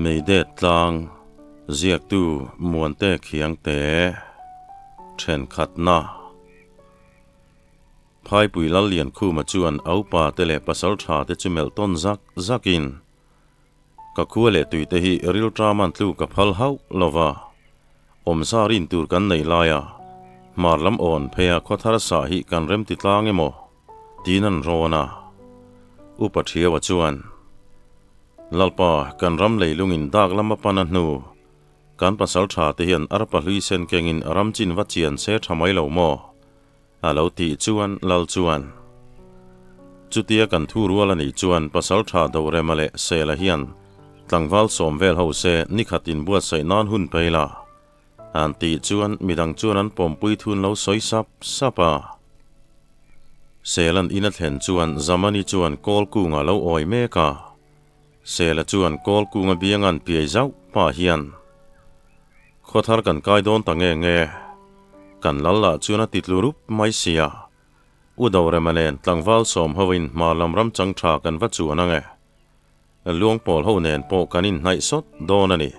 Meidet tlang ziaktu Muante Khiangte thenkhatna Phaipui Lal Liankhuma chuan a upa te leh pasal tha te chu melh tawn zak zakin Ka khua leh tui te hi rilṭam an tlu ka phal hauh lo va, awmsa rin tur kan nei lai a, hmar lam awn pheia khawthar sah hi kan remti tlang emaw tiin an rawn a. Upa Thiaua chuan, Lalpa, kan ram leilungin dak lama pan a hnu, kan pasal tha te hian arpa hlui sen kengin ram chin va chian se tha mai lo maw? A lo tih chuan Lal chuan, Chutia kan thu rual a nih chuan Pasaltha Dorema leh Sela hian tlangval sawm vel ho se nikhat inbuatsaih nan hun pei la, an tih chuan midang chuan an pawmpui thun lo sawi sap sap a. Sela'n in a thlen chuan Zamani chuan kawl kunga lo awi mek a. Sela chuan kawl kunga bianga'n piai zauh pah hian, Khawthar kan kai dawn ta nge nge? Kan lal lah chuan a ti tlu rup mai sia. U Dorema nen tlangval sawm hoin hma lam ram chang tha kan va chuan ang e. Luangpawl ho nen pawh kan inhnaih sawt dawn a ni.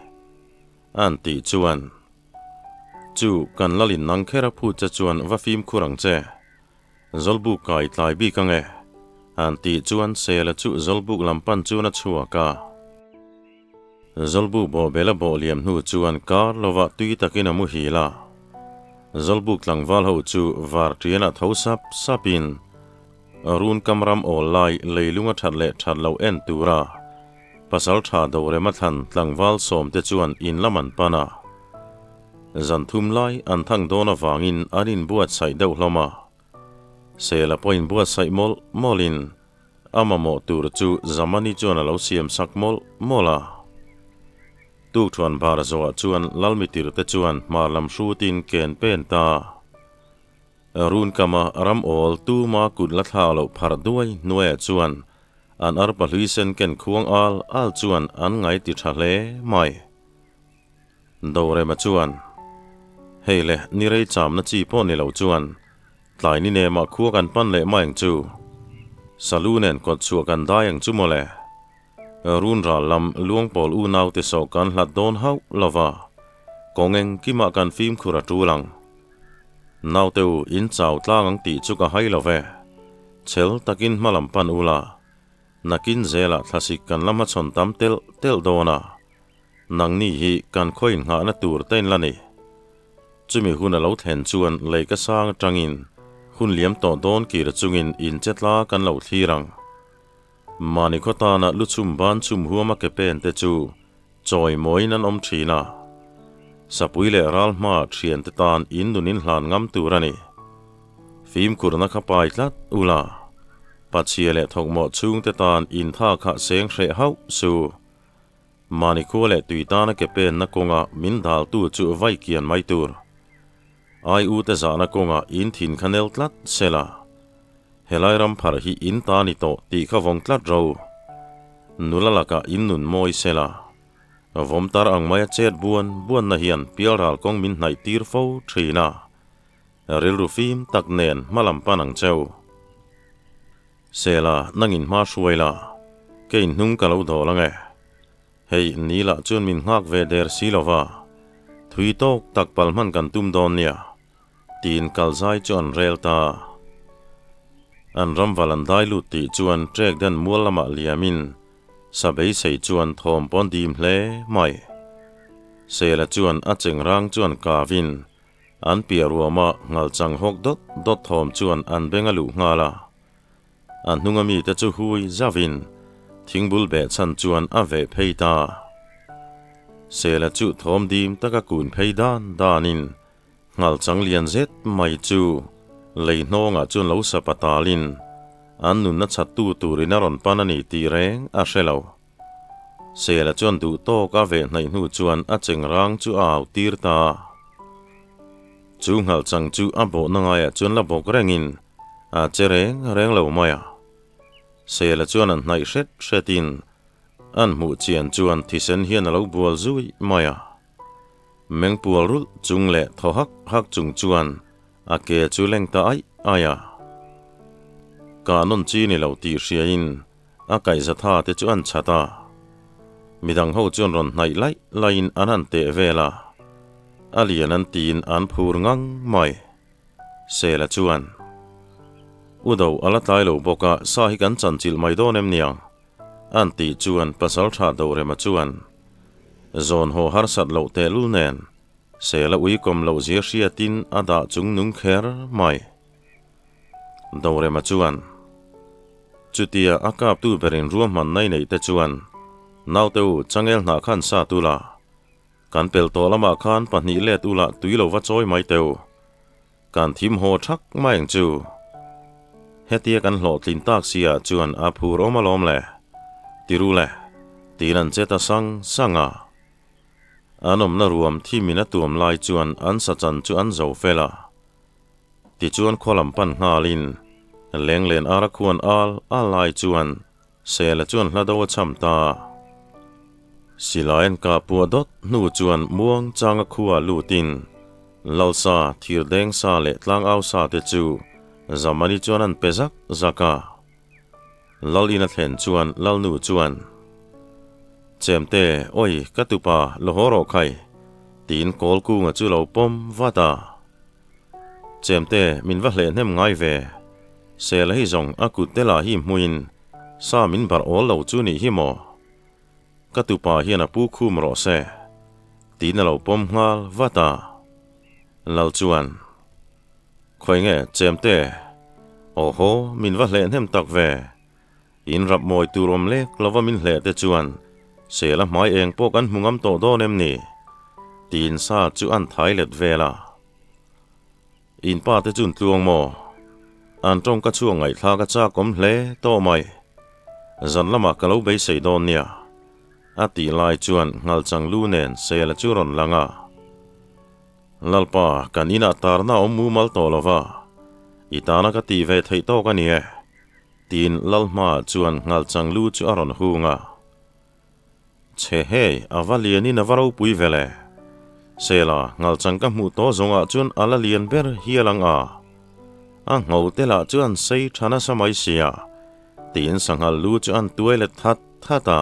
An tih chuan, Chu kan lalin nang kher a phut che chuan va fimkhur ang che. Zawlbuk kai tlai bik ang e. An tih chuan Sela chu Zawlbuk lam pan chuan a chhuak a. Zawlbuk bawhbel a bawh liam hnu chuan kar lovah tui takin a muhil a. Zawlbuk tlangval ho chu var ṭianah tho sap sapin run kam ram awl lai leilung a ṭhat leh ṭhat loh en tura pasal ṭha Dorema thlan tlangval sawmte chuan in lam an pan a. Zan thum lai an thang dawn avangin an inbuatsaih deuh hlawm a. Sela pawh inbuatsaih mawlh mawlhin a mamawh tur chu Zamani chuan a lo siam sak mawlh mawlh a. Tukṭhuan bar zawhah chuan Lalmitirte chuan hmar lam hrutin ken pen ta. Run kama ram awl tuma kut la thlak loh pharh duai hnuaiah chuan an arpa hlui sen ken khuang al al chuan an ngai ti tha hle mai. Dorema chuan, Hei le, ni rei chamna chi pawh ni lo chuan, tlai ni nemah khua kan pan leh mai ang chu. Salu nen kawt chhuah kan dai ang chu mawle. Run ral lam Luangpawl unaute sawh kan hlat dawn hauh lo va, kawng engkimah kan fimkhur a tul ang. Naute u, in chau tlang ang tih chu ka hai lo ve. Chhel takin hma lam pan ula, nakin zelah thlasik kan la hmachhawn tam telh telh dawn a. Nangni hi kan khaw inngahna tur te in la ni. Chumi hun a lo thlen chuan lei ka sang atangin hun liam tawh dawn kir chungin in che tla kan lo thlir ang. Mahni khaw tana lu chhum ban chhum huama ke pen te chu chawi mawiin an awm thin a. Sapui leh ral hmaa thiante tan in nun in hlan ngam tur a ni. Fimkhurna kha pai tlat ula, pachhia leh thawkmawh chhungte tan in tha kha seng hreh hauh su. Mahni khua leh tui tana ke penna kawnga min daltu chu vai kian mai tur. Ai u te zahna kawnga in thin kha nel tlat sela. Helai ram pharh hi in ta ni tawh tih kha vawng tlat ro. Nula lakah in nun mawi sela. Vawm tar ang maia chet buan buanna hian pialral kawng min hnaih tir fo thin a. Rilru fim tak nen hmalam pan ang cheu. Sela, nangin hma hruai la, kei hnung ka lo dawl ang e. Hei, ni lah chuan min nghak ve der si lo va, thui tawk tak pal hman kan tum dawn nia, tiin kal zai chu an rel ta. An ramval an dai lut tih chuan trek den mual lamah liamin sa beisei chuan thawm pawn dim hle mai. Sela chuan a chengrang chuan kavin An piah ruama ngal chang hawk dawt dawt thawm chuan an beng a luh nghal a. A hnunga mite chu hui zauhin thingbul beh chhan chuan a veh phei ta. Sela chu thawm dim taka kun phei dan danin ngal chang lian zet mai chu lei hnawngah chuan lo sapa talin an nunna chhattu turin a rawn pan a ni tih reng a hre lo. Sela chuan duh tawk a veh hnaih hnu chuan a chengrang chu a au tir ta. Chu nghalh chang chu a bawhna ngaiah chuan la bawk rengin a che reng reng lo mai a. Sela chuan an hnaih hret hretin an hmuh chian chuan thisen hian a lo bual zui mai a. Mengpual rulh chung leh thaw hak hak chung chuan a ke chu leng ta aih aih a. Kah nawn chi ni lo tih hriain A kaihza tha te chu an chhat a. Midang ho chuan rawn hnaih laih laihin an han teh vel a, a lian an tiin an phur ngang mai. Sela chuan, U do a la tlai lo bawk a, sa hi kan chanchilh mai dawn em niang? An tih chuan Pasaltha Dorema chuan, Zawn haw harsat loh tehlul nen, Sela uikawm loh zia hriatin a dah chung nung kher mai. Dorema chuan, Chutia a kaptu berin ruahmanna i neih te chuan, Naute u, changel hnah khan sa tula, kan pel tawh lamah khan pahnih let ula tui lo va chawi mai teh u. Kan thim haw thak mai ang chu. Hetia kan hlawhtlin tak si ah chuan a phur awm alawm le. Tiru le, tiin an che ta sang sang a. An awmna ruam thimin a tuam lai chuan an sa chan chu an zo fel a. Tichuan khaw lam pan nghalin Lenglen ara khuan al al lai chuan Sela chuan hla do a cham ta. Silai an kah puah dawt hnu chuan muang changa khua lutin Lalsa, Thirdengsa leh Tlangausa te chu Zamani chuan an pe zak zak a. Lal in a thlen chuan Lalnu chuan, Chemte, awi ka tupa, lo haw rawh khai, tiin Kawlkunga chu lo pawm vat a. Chemte, min va hleh hnem ngai ve. Sela hi zawng a kut te lah hi hmuin sa min barh awl lo chu nih hi maw? Ka tupa hian a pu khum rawh se, tiin a lo pawm nghal vat a. Lal chuan, Khawi nge Chemte? Aw haw, min va hleh hnem tak ve. In rap mawi tur awm lek lova min hleh te chuan Sela hmai eng pawh kan hmu ngam tawh dawn em ni? Tiin sa chu an thai let vel a. In pa te chun tluang maw? An tawng ka chhuak ngaihthlak a chak awm hle tawh mai. Zan lamah ka lo beisei dawn nia. A tih lai chuan Nghalchang lu nen Sela chu rawn lang a. Lalpa, kan inah tarna awm mumal tawh lo va, i tana ka tih ve theih tawk a ni e. Tiin Lalhma chuan Nghalchang lu chu a rawn hung a. Chhe hei, a va lianin a va ropui ve le. Sela, Nghalchang ka hmuh tawh zawngah chuan a la lian ber hial ang a. A ngho te lah chu an sei tha nasa mai sia, tiin sanghal lu chu an tuai let that that a.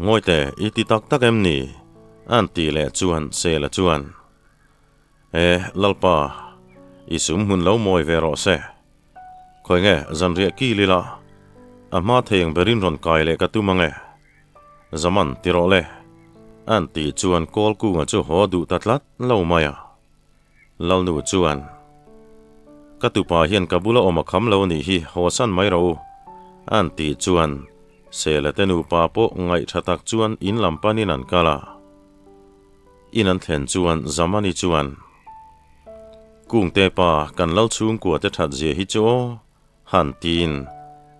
Ngawite, i ti tak tak em ni? An tih leh chuan Sela chuan, E, Lalpa, i sum hmun lo mawi ve rawh se. Khawi nge, zanriah kil ila, a hma thei ang berin rawn kai leh ka tum ang e. Zaman, ti rawh le. An tih chuan Kawlkunga chu haw duh ta tlat lo mai a. Lalnu chuan, Ka tupa hian ka bula awm a kham lo nih hi, haw san mai rawh u. An tih chuan, Sela te nupa pawh ngaih tha tak chuan in lam panin an kal a. In an thlen chuan Zamani chuan, Kungte pa, kan lal chhungkua te that zia hi chu aw, han tiin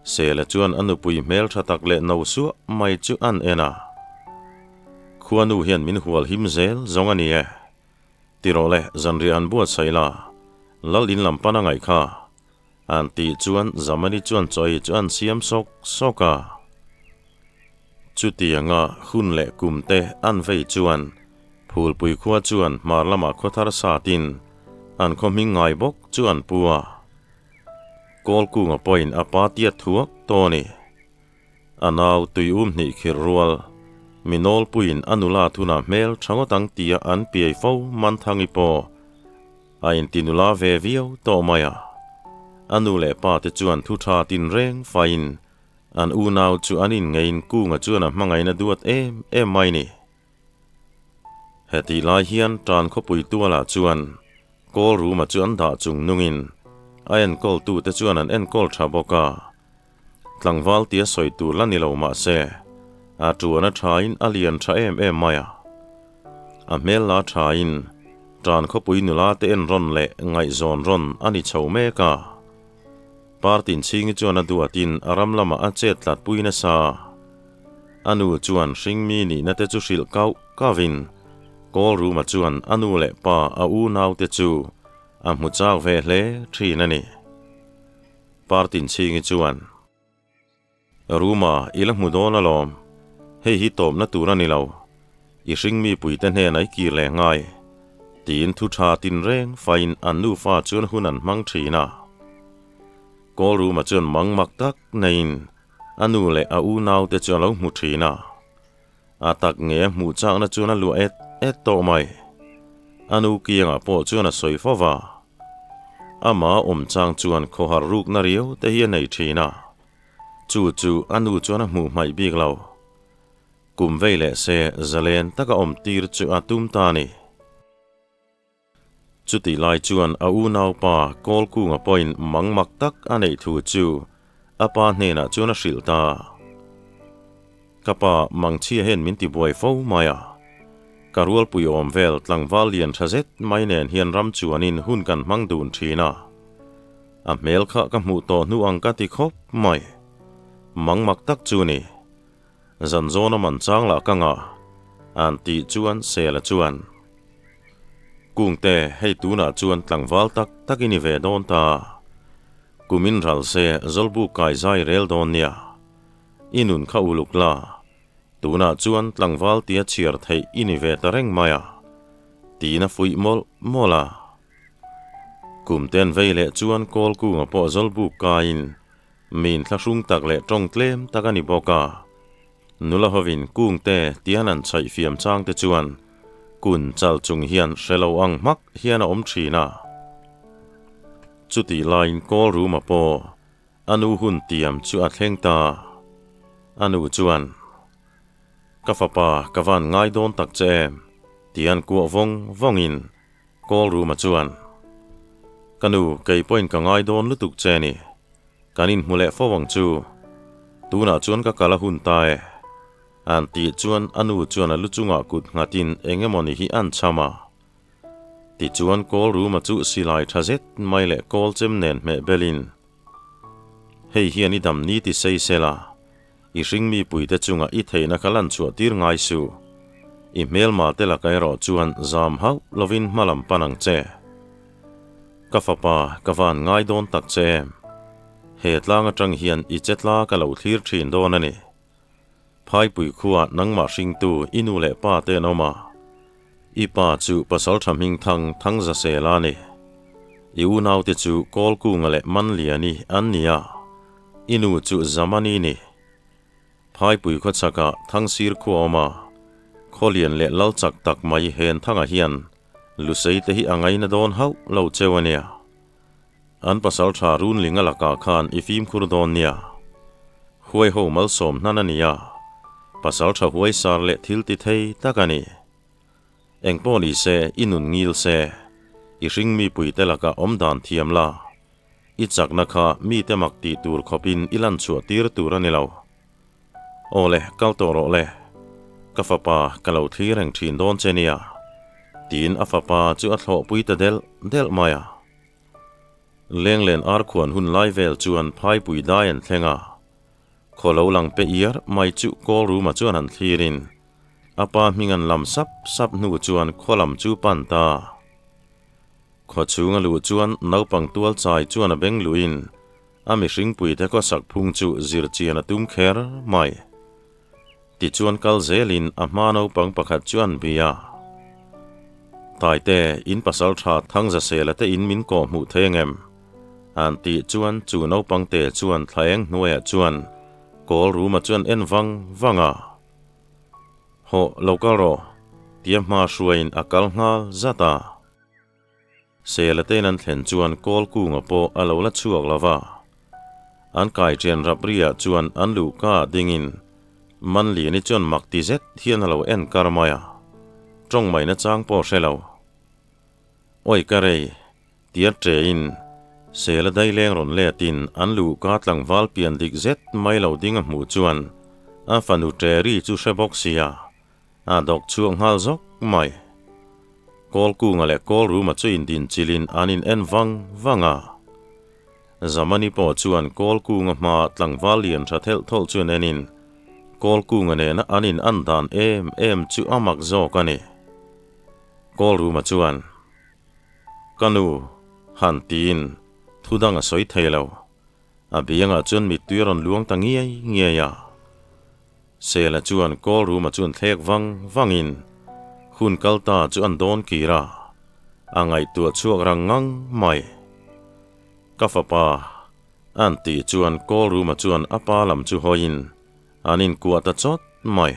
Sela chuan a nupui hmel tha tak leh no suah mai chu an en a. Khuanu hian min hual him zel zawng a ni e. Ti rawh le, zanriah han buatsaih la, lal in lam pan a ngaih kha. An tih chuan Zamani chuan chawi chu an siam sawk sawk a. Chutianga hun leh kum te an vei chuan Phulpui khua chuan hmar lamah khaw thar satin an khaw hming ngai bawk chu an pu a. Kawlkunga pawhin a pa tiat thuak tawh a ni. A nau tui um hnih khirh rual, mi nawlpuiin a nula thunah hmel tha ngawt ang tia an piai fo Manthangi pawh A inti nula ve viau tawh mai a. A nu leh pa te chuan thu tha tinreng faiin an unau chu an inngeiin Kunga chuan a hmangaihna duat em em mai ni. Hetih lai hian tan khawpui tualah chuan Kawl Ruma chu an dah chung nungin a enkawltu te chuan an enkawl tha bawk a. Tlangval tia sawi tur la ni lo mah se, a tuan a thain a lian tha em em mai a. A hmel la thain tan khawpui nula te en rawn leh ngaihzawn rawn a ni chho mek a. Partin chhingi chuan a duatin a ram lamah a chet tlat pui nasa. A nu chuan hringmi nihna te chu hrilh kauh kauhin Kawl Ruma chuan a nu leh pa a unaute chu a hmu chak ve hle thin a ni. Partin chhingi chuan, Ruma, i la hmu dawn alawm. Hei hi tawpna tur a ni lo. I hringmi puite hnenah i kir leh ngai. Tiin thu tha tinreng faiin an nufa chuan hun an hmang thin a. Kawl Ruma chuan mang mak tak neiin a nu leh a unaute chu a lo hmu thin a. A tak nge a hmuh chakna chuan a luah et et tawh mai. A nu kiangah pawh chuan a sawi fo va. Ama awm chang chuan khawhar rukna riau te hi a nei thin a. Chu chu a nu chuan a hmuh hmaih bik lo. Kum vei leh se zalen taka awm tir chu a tum ta a ni. Chutih lai chuan a unaupa Kawlkunga pawhin mang mak tak a neih thu chu a pa hnenah chuan a hrilh ta. Ka pa, mangchhia hian min tibuai fo mai a. Ka rualpui awm vel tlangval lian tha zet mai nen hian ram chuanin hun kan hmang dun thin a. A hmel kha ka hmuh tawh hnu ang ka ti khawp mai. Mang mak tak chu ni. Zan zawna man chang lah ka ngah, an tih chuan Sela chuan, Kungte, hei tunah chuan tlangval tak tak i ni ve dawn ta. Kumin ral se Zawlbuk kai zai rel dawn nia. I nun kha uluk la. Tunah chuan tlangval tia chhiar theih i ni ve ta reng mai a, tiin a fuih mawlh mawlh a. Kumten vei leh chuan Kawlkunga pawh Zawlbuk kaiin Min thlahrung tak leh tawng tlem tak a ni bawk a. Nula hovin kungte tian an chhaih fiam chang te chuan kun chal chung hian hre lo ang hmak hian a awm thin a. Chutih laiin kawl ruma pawh a nu hun tiam chu a thleng ta. A nu chuan, Ka fapa ka van ngai dawn tak che em? tian kuah vawng vawngin Kawl ruma chuan, Ka nu, kei pawhin ka ngai dawn lutuk che ni. Kan inhmu leh fo ang chu. Tunah chuan ka kal a hun ta e. An tih chuan a nu chuan a lu chungah kut nghatin eng emaw ni hi an cham a. Tichuan kawl ruma chu silai tha zet mai leh kawl chem nen hmeh belin, Hei hian i dam ni ti sei sela, I hring mipuite chungah i theihna kha lan chhuah tir ngai suh. I hmelma te laka erawh chuan zam hauh lovin hma lam pan ang che. Ka fapa, ka van ngai dawn tak che em? He tlang atang hian i che tla ka lo thlir thin dawn a ni. Phaipui khuaa nangmah hringtu i nu leh pa te an awm a. I pa chu pasal tha hming thang thang za sel a ni. I unaute chu Kawlkunga leh Manliani an ni a, i nu chu Zamani ni. Phaipui khawchhakah Thangsir khua awm a, Khawlian leh Lal chak tak mai hen thangah hian Lusei te hi a ngaina dawn hauh lo cheu a nia. An pasal tha Runlinga lakah khan i fimkhur dawn nia. Huai ho malsawm hnan a ni a, pasal tha huaisar leh thil ti thei tak a ni. Eng pawh ni se, i nun ngil se, i hring mipuite lakah awm dan thiam la, i chakna kha mite mak tih tur khawpin i lan chhuah tir tur a ni lo. Aw le, kal tawh rawh le. Ka fapa ka lo thlir reng thin dawn che nia, tiin a fapa chu a thlawhpui ta delh delh mai a. Lenglen ar khuan hun lai vel chuan phaipui dai an thleng a, khaw lo lang pe iar mai chu kawl ruma chuan han thlirin a pa hming an lam sap sap hnu chuan khaw lam chu pan ta. Khaw chhunga luh chuan naupang tual chai chuan a beng luhin a mihringpuite khawsak phung chu zir chian a tum kher mai. Tichuan kal zelin a hma naupang pakhat chu an bia. Taite, in pasal tha Thangzasela te in min kawh hmuh thei angem? An tih chuan chu naupang te chuan thlaeng hnuaiah chuan kawl ruma chuan en vang vang a. Hawh, lo kal rawh, tia hma hruaiin a kal nghal zat a. Sela tein an thlen chuan kawl kunga pawh a lo la chhuak lo va. An kai ṭian rap riah chuan an luhka ah dingin Manliani chuan mak ti zet hian a lo en kar mai a, ṭawng mai nachang pawh hre lo. Awi ka rei, tia ṭein Sela daileng rawn letin an luhka tlangval pian dik zet mai lo ding a hmuh chuan a fanu ṭe ri chu hre bawk sia, A dawk chhuak nghal zawk mai. Kawl kunga leh kawl ruma chu indin chilin an in en vang vang a. Zamani pawh chuan kawl kunga hma tlangval lian tha thelh thawlh chuan enin kawl kunga nena an in an dan em em chu a mak zawk a ni. Kawl ruma chuan, Ka nu, han tiin thu dang a sawi thei lo. A biangah chuan mittui a rawn luang ta ngiai ngiai a. Sela chuan kawl ruma chuan thlek vang vangin hun kal ta chu an dawn kir a, a ngaihtuah chhuak rang ngang mai. Ka fapa, an tih chuan kawl ruma chuan a pa lam chu hawiin an inkuah ta chawt mai.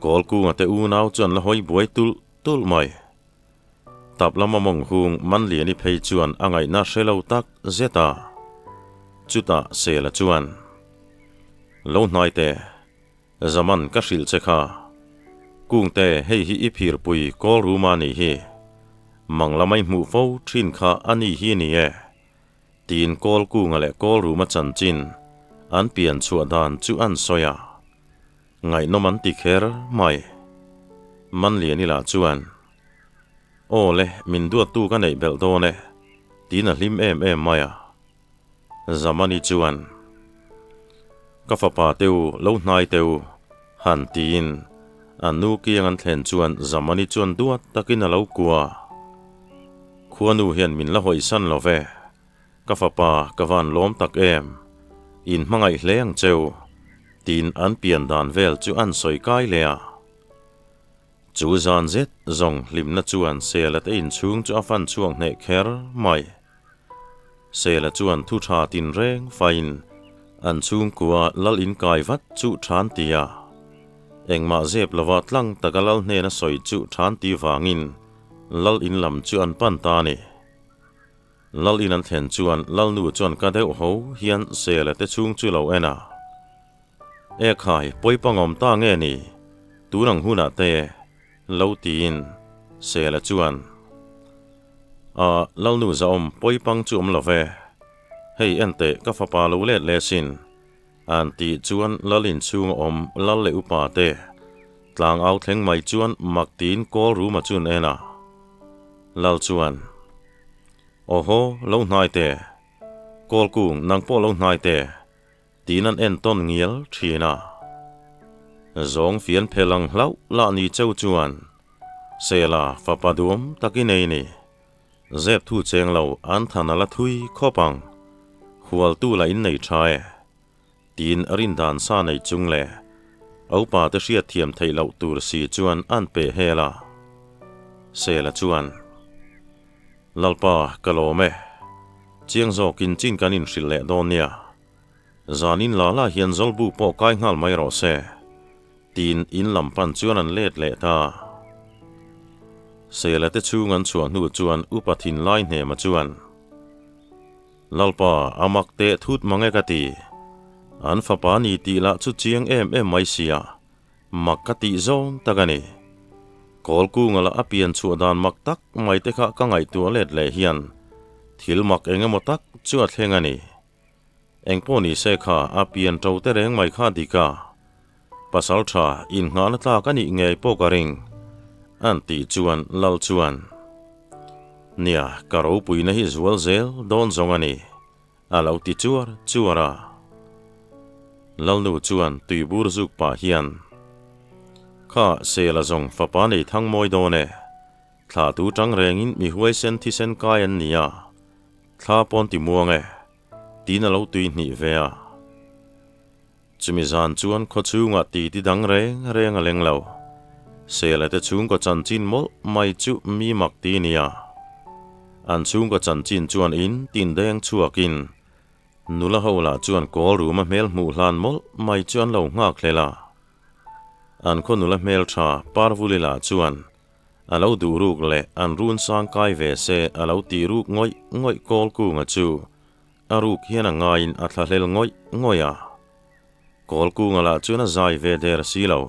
Kawlkunga te unau chu an la hawi buai tulh tulh mai. Tap lama mawng hung Manliani phei chuan a ngaihna hre lo tak zet a. Chutah Sela chuan, Lo hnai teh, Zaman ka hrilh che kha. Kungte hei hi i phirpui kawl ruma nih hi. Mang lamai hmuh fo thin kha a ni hi ni e. Tiin kawl kunga leh kawl ruma chanchin an pian chhuah dan chu an sawi a. Ngaihnawm an ti kher mai. Manliani lah chuan, Aw le, min duattu ka neih belh dawn e, tiin a hlim em em mai a. Zamani chuan, Ka fapa te u, lo hnai te u, han tiin a nu kiang an thlen chuan Zamani chuan duat takin a lo kua. Khuanu hian min la hawisan lo ve. Ka fapa ka van lawm tak em? In hmangaih hle ang cheu, tiin an pian dan vel chu an sawi kai leh a. Chu zan zet zawng hlimna chuan Sela te inchhung chu a fan chhuak hneh kher mai. Sela chuan thu tha tinreng faiin an chhungkua lal inkai vat chu than ti a. Engmah zep lova tlang taka lal hnena sawi chu than ti vangin lal in lam chu an pan ta a ni. Lal in an thlen chuan Lalnu chuan ka deuh ho hian Sela te chhung chu lo en a. E khai, pawi pangawm ta nge ni? Tun ang hunah te lo tiin Sela chuan, A, Lalnu zahawm pawi pang chu awm lo ve. Hei enteh ka fapa lo let leh sin. An tih chuan Lal inchhung a awm Lal leh upa te tlang au thleng mai chuan mak tiin kawl ruma chun en a. Lal chuan, Awhaw, lo hnai teh. Kawl kung nang pawh lo hnai teh. Tiin an en tawn ngial thin a. Zawng fian phel ang hlauh lah ni cheu chuan Sela fapa duam takin ei ni. Zep thu cheng lo an than a la thui khawp ang. Hualtu lah in nei tha e. Tiin rin dan sa nei chung leh Opa te hriat thiam theih loh tur si chuan an peh hel a. Sela chuan, Lalpa, ka lawm e. Chiang zawkin chin kan inhrilh leh dawn nia. Zanin la la hian Zawlbu pawh kai nghal mai rawh se. Tiin in lam pan chuan an let leh ta. Sela te chhung an chhuah hnu chuan upa thinlai hnema chuan, Lalpa, a mak teh thut mang e ka ti. An fapa ni tih lah chu chiang em em mai sia, mak ka tih zawng tak a ni. Kawl kunga lah a pian chhuah dan mak tak mai te kha ka ngaihtuah let leh hian thil mak eng emaw tak chu a thleng a ni. Engpawh ni se kha a pian to te reng mai kha dik a, pasal tha innghahna tlak a nih ngei pawh ka ring, an tih chuan Lal chuan, Nia, ka ropuina hi zual zel dawn zawng a ni, a lo ti chuar chuar a. Lalnu chuan tuibur zuk pah hian, Kha Sela zawng fapa nei thang mawi dawn e, thla tu tang rengin mi huaisen thisen kai an ni a, Thla pawn ti muang e, tiin a lo tui hnih ve a. Chumi zan chuan khaw chhungah ti ti dang reng reng a leng lo. Sela te chhungkaw chanchin mawlh mai chu mi mak ti nia. An chhungkaw chanchin chuan in tin deng chhuakin nula ho lah chuan kawl ruma hmel hmuh hlan mawlh mai chu an lo nghak hlel a. An khaw nula hmeltha Parvuli lah chuan A lo duh ruk leh an run sang kai ve se a lo tih ruk ngawih ngawih kawl kunga chu a ruk hian a ngaiin a thlahlel ngawih ngawih a. Kawl kunga lah chuan a zai ve der si lo.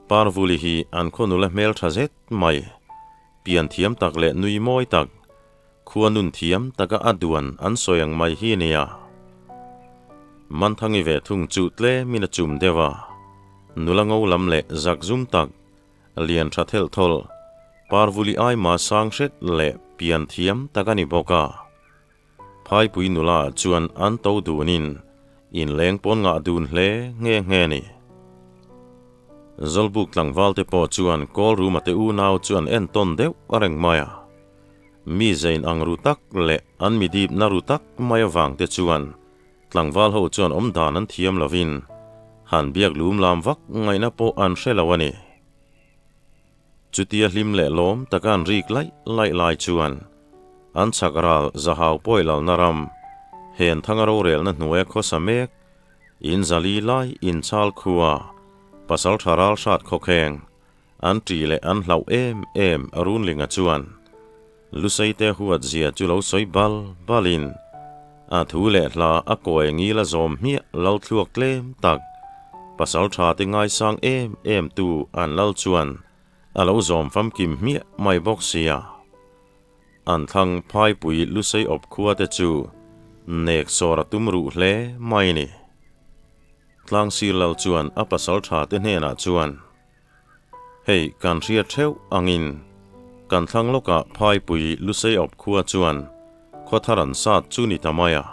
Parvuli hi an khaw nula hmel tha zet mai, pian thiam tak leh nui mawi tak, khua nun thiam taka a duan an sawi ang mai hi nia. Manthangi ve thung chu tlemin a chum deuh a, nula ngo lam leh zak zum tak, Lian tha thelh thawlh, Parvuli aima sang hret leh pian thiam tak a ni bawk a. Phaipui nula chuan an to dunin inleng pawn ngah dun hle nghe nghe ni. Zawlbuk tlangval te pawh chuan kawl ruma te unau chu an entawn deuh a reng mai a. Mi zein ang ru tak leh an mi dipna ru tak mai avang te chuan Tlangval ho chuan awm dan an thiam lovin han biak lum lam vak ngaihna pawh an hre lo a ni. Chutia hlim leh lawm taka an rik laih laih lai chuan an chhak ral zahau pawi lalna ram hen thanga rorelna hnuaia khawsa mek in zali lai inchhal khua Pasalṭha ral hrat khawkheng an ṭih leh an hlauh em em Runlinga chuan Luseite huat zia chu lo sawi bal balin a thu leh hla a kawi ngil a zawm hmiah lal thluak tlem tak pasalṭha te ngaisang em em tu an lal chuan a lo zawm famkim hmiah mai bawk sia. An thlang phaipui Lusei awp khua te chu nek sawr a tum ruh hle mai ni. Tlangsir lal chuan a pasalṭha te hnenah chuan, Hei kan hriat theuh angin kan thlang lawkah phaipui Lusei awp khua chuan khaw thar an sat chu ni ta mai a.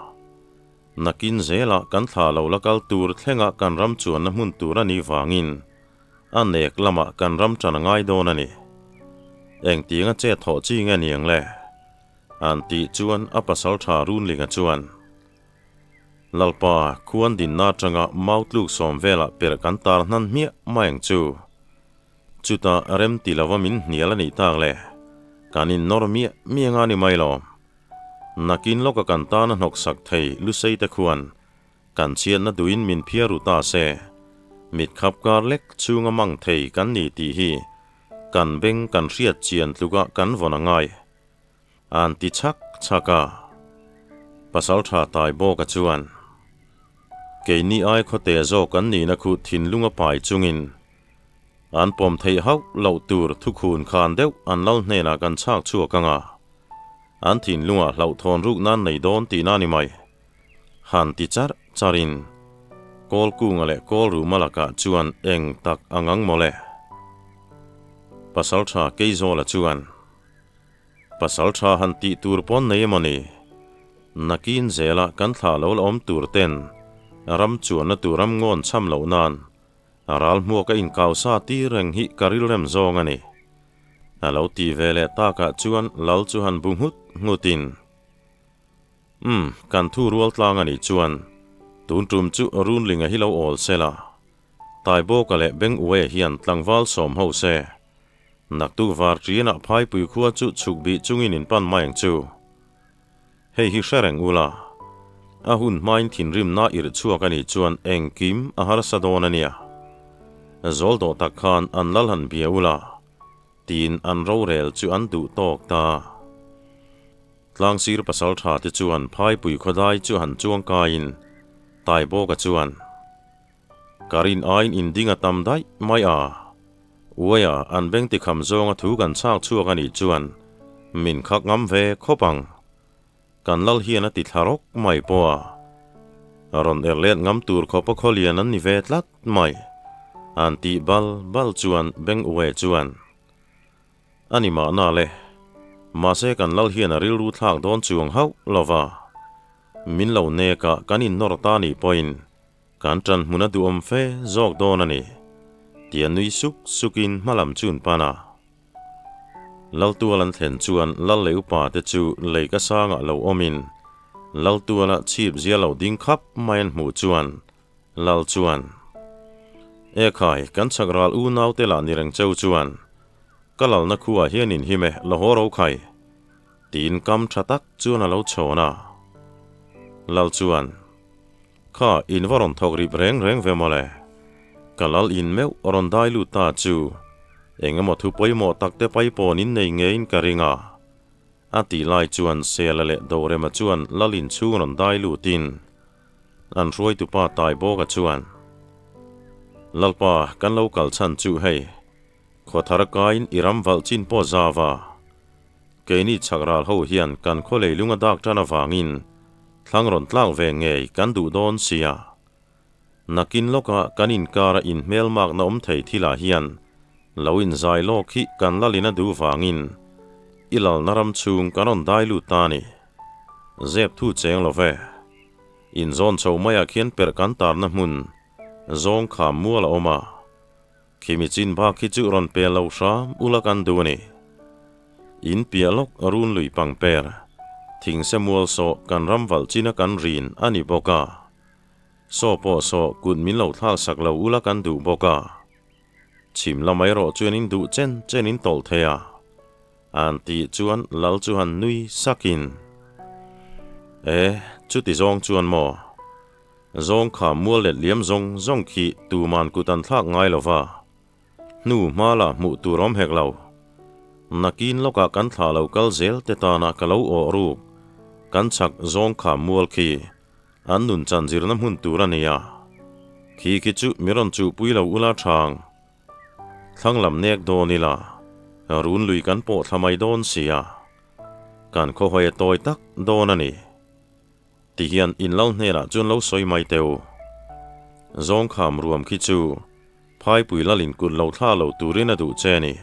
Nakin zelah kan thla lo la kal tur thlengah kan ram chuanna hmun tur a nih vangin a nek lamah kan ram ṭan a ngai dawn a ni. Engtianga chet thawh chi nge niang le? An tih chuan a pasalṭha Runlinga chuan, Lalpa, khuan dinna aṭanga mau tluk sawm velah perh kan tar hnan hmiah mai ang chu. Chutah rem ti lova min hnial a nih tak le, kan innawr miah miah nga ni mai lo. Nakin lawka kan tana hnawksak thei Lusei te khuan kan chhiatna duhin min phiar ru ta se, mit khap kar lek chhunga mang thei kan ni tih hi kan beng kan hriat chian tlukah kan vawn a ngai. An ti chhak chhak a. Pasaltha Tai bawka chuan, Keini ai khawte zawk an nihna khu thinlung a pai chungin an pawm theih hauh loh tur thukhun khan deuh an lal hnenah kan chhak chhuak ang a, an thinlungah hlauhthawn ruk nan nei dawn tihna a ni mai. Han ti charh charhin Kawlkunga leh Kawlruma lakah chuan eng tak ang ang mawle. Pasaltha Keizawla chuan. Pasal tha han tih tur pawn nei emaw ni? Nakin zela kan thlah lo la awm tur ten ram chuanna tur ram ngawn cham loh nan a ral hmuak a inkau sa tir reng hi ka rilrem zawng a ni. A lo ti ve leh takah chuan lal chu han bu nghut nghutin, Umm, kan thu rual tlang a nih chuan tun tum chu Runlinga hi lo awl sela, Taibawka leh Benguaia hian tlangval sawm ho se. Naktuk var ṭianah phaipui khua chu chhuk bih chungin in pan mai ang chu. Hei hi hre reng ula, a hun hmain thinrimna irh chhuak a nih chuan engkim a harsa dawn a nia. Zawl dawh tak khan an lal han bia ula, tiin an rorel chu an duh tawk ta. Tlangsir pasalṭha te chuan phaipui khawdai chu han chuang kaiin Taibawka chuan, Ka rin aiin in ding a tam daih mai a. Uaia an beng tikham zawnga thu kan chhak chhuak a nih chuan min khak ngam ve khawp ang. Kan lal hian a ti thla rawk mai pawh a. Rawn er let ngam tur khawp a khawlian an ni ve tlat mai. An tih bal bal chuan beng uaia chuan a ni mahna le. Mahse kan lal hian a rilru thlak dawn chuang hauh lova. Min lo nek a kan innawr ta nih pawhin Kan ṭan hmun a duhawm fe zawk dawn a ni, tia nui suk sukin hma lam chu an pan a. Laltual an thlen chuan Lal leh upa te chu lei ka sangah lo awmin Laltuala chhip zia lo ding khap mai an hmuh chuan Lal chuan, E khai, kan chhak ral unau te lah ni reng cheu chuan ka lalna khuaah hian in him e, la haw ro khai, tiin kam ṭha tak chuan a lo chhawn a. Lal chuan. Kha in va rawn thawk rip reng reng ve mawle. Ka lal in meuh rawn dai lut ta chu eng emaw thu pawimawh tak te pai pawn in nei ngeiin ka ring a. A tih lai chuan Sela leh Dorema chuan lal in chhung rawn dai lutin an hruaitupa Taibawka chuan, Lalpa kan lo kal chhan chu hei, khawthar kaiin i ram valh chin pawh zau a. Keini chhak ral ho hian kan khaw leilung a dak tan avangin thlang rawn tlak ve ngei kan duh dawn sia. Nakin lawkah kan inkara inhmelmakna awm thei thilah hian lo inzai lawk hi kan lalin a duh vangin i lalna ram chhung kan rawn dai lut ta a ni. Zep thu cheng lo ve. Inzawn chho maiah khian perh kan tarna hmun zawng kham mual a awm a. Khimi chin bak hi chu rawn pe lo hram ula kan duh a ni. In piah lawk run lui pang per, thingse mual sawh kan ram valh china kan rin a ni bawk a. Saw pawh saw kut min lo thlak sak lo ula kan duh bawk a. Chhim lam erawh chuan in duh chen chen in tawlh thei a. An tih chuan lal chu han nui sakin, E, chuti zawng chuan maw? Zawng kha mual let liam zawng zawng khi tuman kut an thlak ngai lo va, hnu hma lah hmuh tur awm hek lo. Nakin lawkah kan thlah lo kal zel te tana ka lo awh ruk, kan chak zawng kha mual khi an nun chan zirna hmun tur a ni a. Khi khi chu mi rawn chuhpui lo ula thang. Thlang lam nek dawn ila, run lui kan pawh thla mai dawn si a, kan khawhawi a tawi tak dawn a ni. Ti hian in lo hnenah chuan lo sawi mai teh u. Zawngkham ruam khi chu phaipui lalin kut lo thla lo turin a duh che a ni.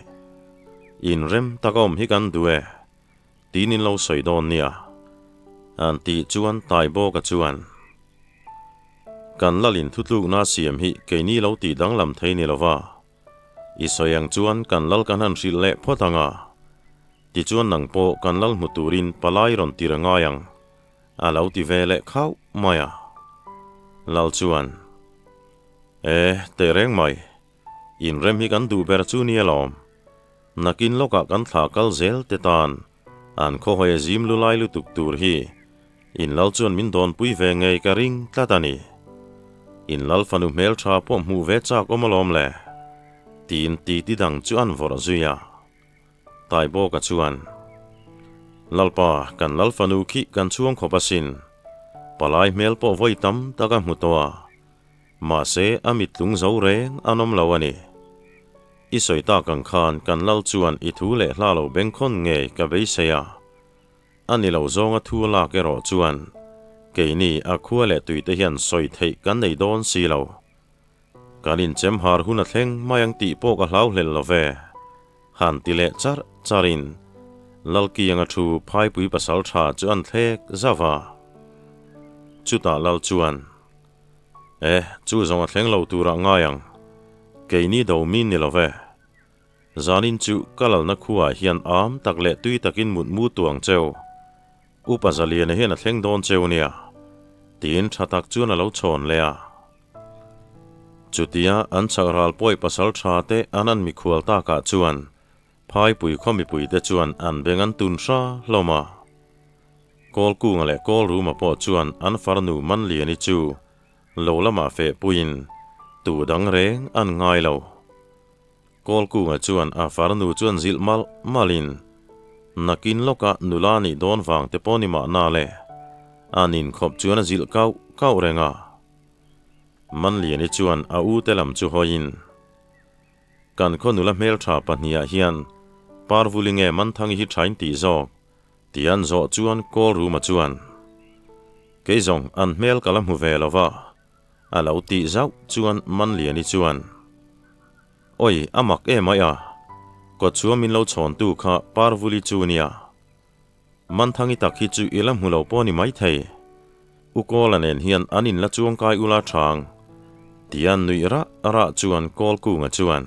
In rem tak a awm hi kan duh e, tiin in lo sawi dawn nia. An tih chuan Taibawka chuan, Kan lalin thutlukna siam hi keini lo tih danglam thei ni lova, I sawi ang chuan kan lal kan han hrilh leh phawt ang a, tichuan nang pawh kan lal hmu turin palai rawn tir a ngai ang, a lo ti ve leh khauh mai a. Lal chuan, E, teh reng mai, inrem hi kan duh ber chu ni alawm. Nakin lawkah kan thlah kal zel te tan an khawhawi a zim lu lai lutuk tur hi in lal chuan min dawnpui ve ngei ka ring tlat a ni. In lal fanu hmeltha pawh hmuh ve chak awm alawm le, tiin titi dang chu an vawrh zui a. Taibawka chuan, Lalpa, kan lal fanu khi kan chhuang khawp asin. Palai hmel pawh vawi tam tak a hmu tawh a, mahse a mittlung zo reng an awm lo a ni. I sawi tak ang khan kan lal chuan i thu leh hla lo bengkhawn ngei ka beisei a. A ni lo zawnga thu a lak erawh chuan keini a khua leh tuite hian sawi theih kan nei dawn si lo. Kan inchem har hun a thleng mai ang tih pawh ka hlau hlel lo ve. Han ti leh charh charhin Lalkianga thu phaipui pasal tha chu an thlek zauh a. Chutah Lal chuan, E, chu zawng a thleng lo turah ngai ang. Keini do min ni lo ve. Zanin chu ka lalna khuaah hian am tak leh tui takin mut mu tuang cheu. Upa Zaliana hian a thleng dawn cheu nia, tiin tha tak chuan a lo chhawn leh a. Chutia an chak ral pawi pasal tha te an an mikhual takah chuan phaipui khaw mipuite chuan an beng an tun hra hlawm a. Kawlkunga leh Kawlruma pawh chuan an farnu Manliani chu lo lamah feh puiin tu dang reng an ngai lo. Kawlkunga chuan a farnu chuan zilh malh malhin, Nakin lawkah nula nih dawn vang te pawh ni mahna le, an inkhawp chuan a zilh kauh kauh reng a. Manliani chuan a u te lam chu hawiin, Kan khaw nula hmeltha pahniha hian Parvuli nge Manthangi hi thain tih zawk? Ti an zawh chuan Kawlruma chuan, Kei zawng an hmel ka la hmu ve lo va, A lo tih zauh chuan Manliani chuan, Awi, a mak em ai a, kawtchhuah min lo chhawntu kha Parvuli chu nia. Manthangi tak hi chu i la hmu lo pawh ni maithei. U Kawla nen hian an inla chuangkai ula thang, tia nuih rah rah chuan Kawlkunga chuan,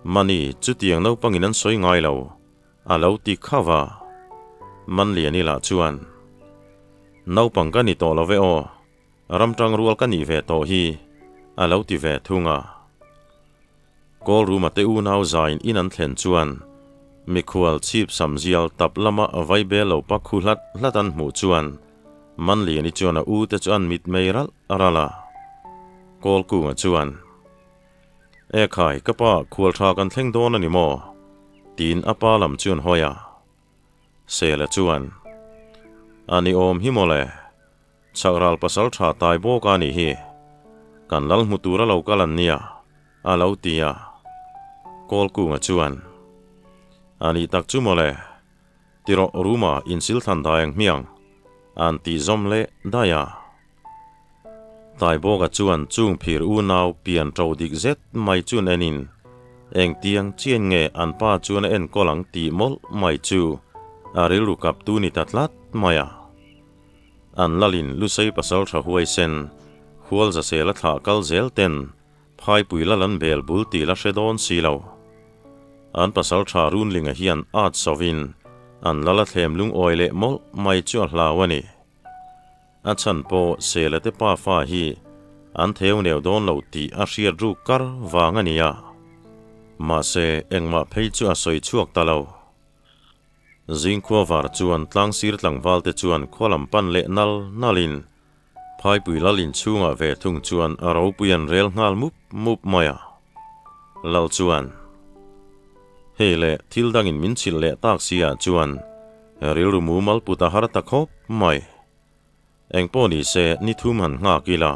Mani, chutiang naupangin an sawi ngai lo, a lo ti khauh a. Manliani lah chuan, Naupang ka ni tawh lo ve aw, Ramtang rual ka nih ve tawh hi, a lo ti ve thung a. Kawlruma te unau zain in an thlen chuan mikhual chhip sam zial tap lama vai bel lo pak khu hlat hlat an hmuh chuan Manliani chuan a u te chu an mit mei ralh ralh a. Kawlkunga chuan, E khai, ka pa, khual tha kan thleng dawn a ni maw? tiin a pa lam chu an hawi a. Sela chuan, A ni awm hi mawle. Chhak ral pasal tha tai bawk a nih hi. Kan lal hmu tur a lo kal an nia, a lo ti a. Kawlkunga chuan, A nih tak chu mawle, ti rawh Ruma insil thlan dai ang hmiang, an tih zawm leh daih a. Taibawka chuan chung phir unau pian ṭo dik zet mai chun enin, engtiang chian nge an pa chuan a enkawl ang tih mawlh mai chu a rilru kaptu ni ta tlat mai a. An lalin Lusei pasal tha huaisen, hual zasel a thlah kal zel ten phaipui lal an bel bul tih la hre dawn si lo. An pasal tha Runlinga hian at sovin an lal a thlem lungawi leh mawlh mai chu a hlau a ni. A chhan pawh Sela te pafa hi an theu neu dawn lo tih a hriat ruk kar vang a ni a. Mahse engmah phei chu a sawi chhuak ta lo. Zingkhua var chuan tlangsir tlangval te chuan khua lam pan leh nal nalin Phaipui lal inchhungah ve thung chuan a ropui an rel nghal mup mup mai a. Lal chuan, Hei le, thil dangin min chhilh leh tak si ah chuan rilru mumal put a har ta khawp mai. Engpawh ni se, ni thum han nghak ila,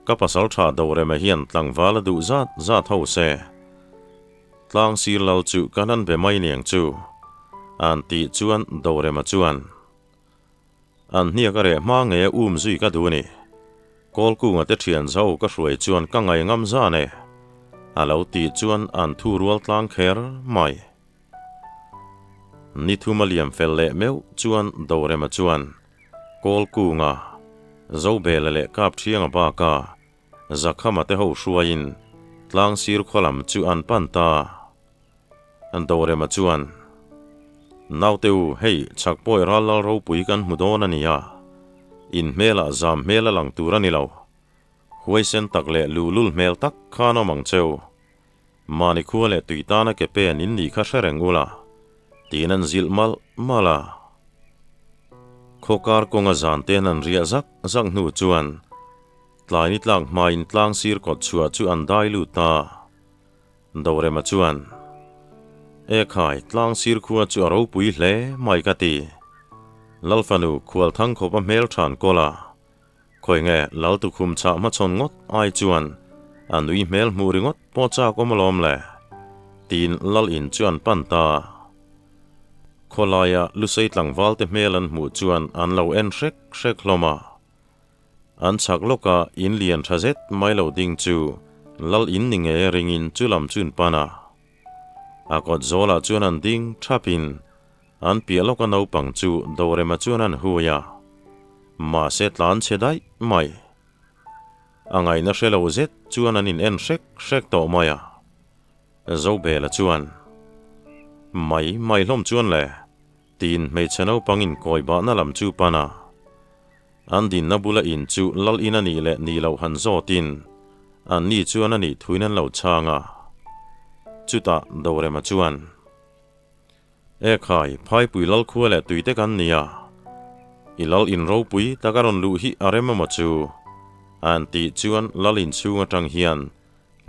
ka pasal tha Dorema hian tlangval a duh zat zat ho se. Tlang sir lal chu kan han be mai niang chu, an tih chuan Dorema chuan, An hniak a reh hma nge um zui ka duh ni. Kawlkunga te thian zo ka hruai chuan ka ngai ngam zan e, a lo tih chuan an thu rual tlang kher mai. Ni thum a liam fel leh meuh chuan Dorema chuan Kawlkunga, Zobela leh Kapthianga baka Zakhama te ho hruaiin tlang sir khaw lam chu an pan ta. Dorema chuan, Naute u, hei chhak pawi ral lal ropui kan hmu dawn a nia. In hmelah zam hmel a lang tur a ni lo. Huaisen tak leh luhlul hmel tak khan awm ang cheu. Mahni khua leh tui tana ke pen in nih kha hre reng ula, tiin an zilh malh malh a. Khawkar kawnga zan ten an riah zak zak hnu chuan tlaini tlak hmain tlang sir kawt chhuah chu an dai lut ta. Dorema chuan, E khai, tlang sir khua chu a ropui hle mai ka ti. Lalfanu khual thang khawp a hmel than kawl a. Khawi nge Lal tukhum chhah hmachhawn ngawt ai chuan a nui hmel hmuh ringawt pawh chak awm alawm le, tiin Lal in chu an pan ta. Khawlaia Lusei tlangval te hmel an hmuh chuan an lo en hrek hrek hlawm a. An chhak lawka in lian tha zet mai lo ding chu Lal in ni nge ringin chu lam chu an pan a. A kawt zawlah chuan an ding thapin an piah lawka naupang chu Dorema chuan an hui a. Mahse tlan chhe daih mai. A ngaihna hre lo zet chuan an in en hrek hrek tawh mai a. Zobela chuan, Mai mai hlawm chuan le, tiin hmeichhe naupang in kawi bahna lam chu pan a. An dinna bula in chu lal in a nih leh nih loh han zawtin an ni chuan a nih thuin an lo chhang a. Chutah Dorema chuan, E khai, phaipui lal khua leh tuite kan ni a, i lal in ropui tak a rawn luh hi a rem emaw chu? An tih chuan lal in chhung atang hian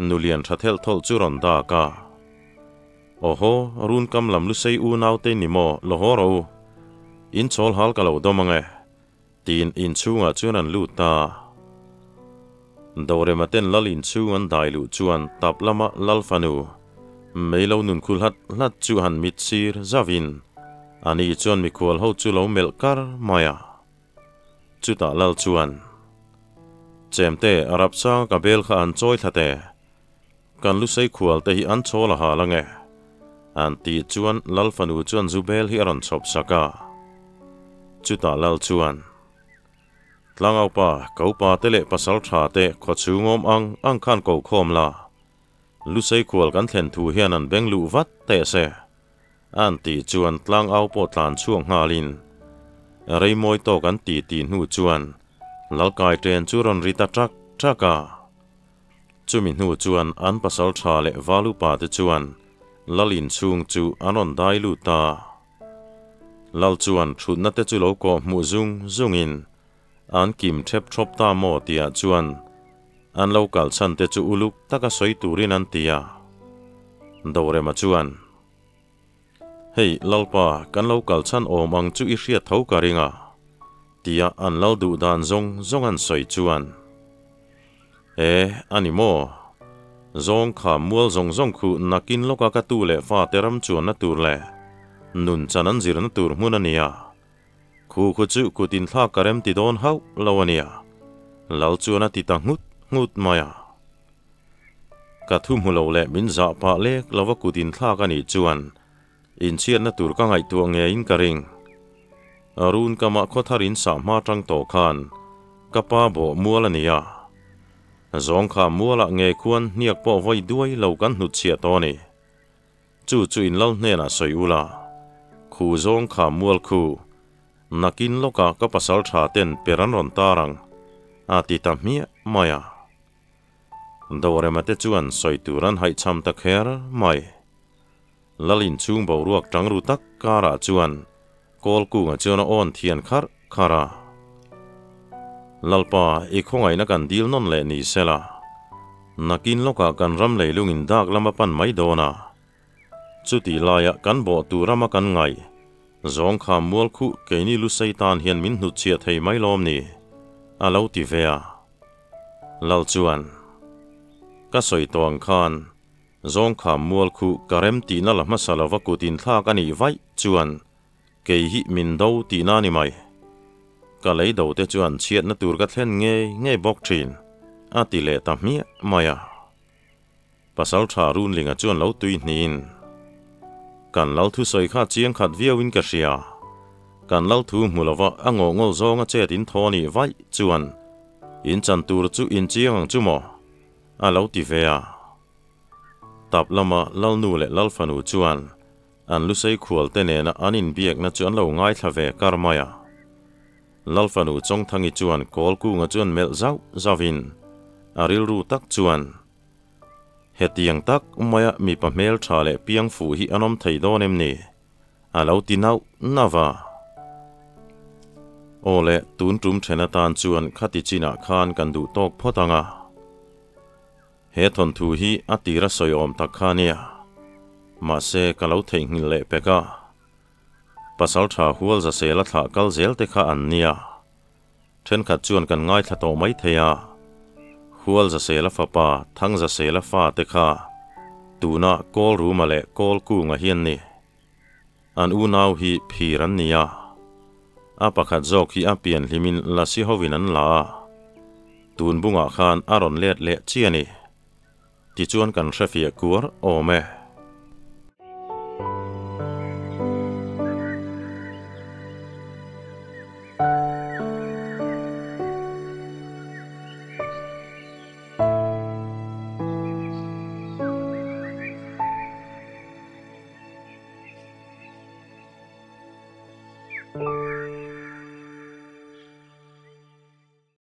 nulian tha thelh thawlh chu rawn dak a. Awhaw, run kam lam lusei unaute ni maw, lo haw rawh u. In chawl hal ka lo dawm ang e. Tiin inchhungah chuan an lut ta. Dorema ten lal inchhung an dai luh chuan tap lama lal fanu meilo nun khu hlat hlat chu han mit sir zauhin ani chuan mikhual ho chu lo melh kar mai a. Chutah lal chuan, Chemte, Arab sanga ka bel kha an chawi thla teh. Kan lusei khual te hi an chawl a hal ange. An tih chuan Lal fanu chuan zu bel hi a rawn chhawp sak a. Chutah Lal chuan, Tlangaupa, ko pa te leh pasal tha te khawchhung awm ang ang khan ko khawm la. Lusei khual kan thlen thu hian an beng luh vat teh se. An tih chuan tlangau pawh tlan chhuak nghalin reimawi tawk an ti tih hnu chuan Lal Kaiten chu rawn ri ta ṭak ṭak a. Chumi hnu chuan an pasal tha leh val upa te chuan Lal inchhung chu an rawn dai lut ta. Lal chuan thutna te chu lo kawh hmuh zung zungin an kim thep thawp ta maw tihah chuan an lo kal chhan te chu uluk taka sawi turin an ti a. Dorema chuan, Hei Lalpa, kan lo kal chhan awm ang chu i hriat tho ka ring a, tia an lal duh dan zawng zawng an sawi chuan, E, a ni maw? Zawng kha mual zawng zawng khu nakin lawka ka tu leh fate ram chuanna tur leh nun chan an zirna tur hmun a nia. Khu khu chu kut inthlak ka rem ti dawn hauh lo a nia. Lal chuan a ti ta nghut nghut mai a. Ka thu hmu lo leh min zah pah lek lova kut inthlak a nih chuan inchhiatna tur ka ngaihtuah ngeiin ka ring. Run kamah khawthar in sah hma tang tawh khan ka pa bawh mual a ni a. Zawng kha mualah nge khuan hniak pawh vawi duai lo kan hnutchhiah tawh a ni. Chu chu in lal hnenah sawi ula, khu zawng kha mual khu, nakin lawkah ka pasal tha ten per an rawn tar ang, a ti ta hmiah mai a. Dorema te chuan sawi tur an haihchham ta kher mai. Lal inchhung boruak tang ru tak karah chuan Kawlkunga chuan a awn thian kharh kharh a. Lalpa, i khawngaihna kan dil nawn leh ni sela, nakin lawkah kan ram leilungin dak lam a pan mai dawn a. Chutih laia kan bawh tur rama kan ngaih zawng kha mual khuh keini Lusei tan hian min hnutchhiah thei mai lawm ni? a lo ti ve a. Lal chuan, Ka sawi tawh ang khan zawng kha mual khuh ka rem tihna la hmasa lova kut inthlak a nih vaih chuan Kei hi min do tihna a ni mai. Ka lei do te chuan chhiatna tur ka thlen ngei ngei bawk thin, a ti leh ta hmiah mai a. Pasal tha Runlinga chuan lo tui hnihin, Kan lal thusawi kha chiang khat viauin ka hria. Kan lal thu hmu lova a ngawh ngawl zawnga chet in thaw nih vaih chuan in chan tur chu in chiang ang chu maw? a lo ti ve a. Tap lama Lalnu leh Lalfanu chuan An lusei khual te nena an inbiakna chu an lo ngaithla ve kar mai a. Lalfanu Chawngthangi chuan kawl kunga chuan melh zauh zauhin a rilru tak chuan, Hetiang tak maia mipa hmeltha leh piang fuh hi an awm thei dawn em ni? a lo ti nauh nauh a. Aw le, tun tum then atan chuan khati chinah khan kan duh tawk phawt ang a. He thawnthu hi a tira sawi awm tak kha nia. Mahse, ka lo theihnghilh leh pek a. Pasal tha hual za sela thlah kal zel te kha an nia. Thenkhat chuan kan ngaithla tawh mai thei a. Hual za sela fapa, Thang za sela fa te kha tuna Kawl Ruma leh Kawl Kunga hi an ni. An unau hi phir an ni a. A pakhat zawk hi a pian hlimin lasi hovin an la a. Tun bungah khan a rawn let leh chi a ni. Tichuan kan hrefiah kuar awm e.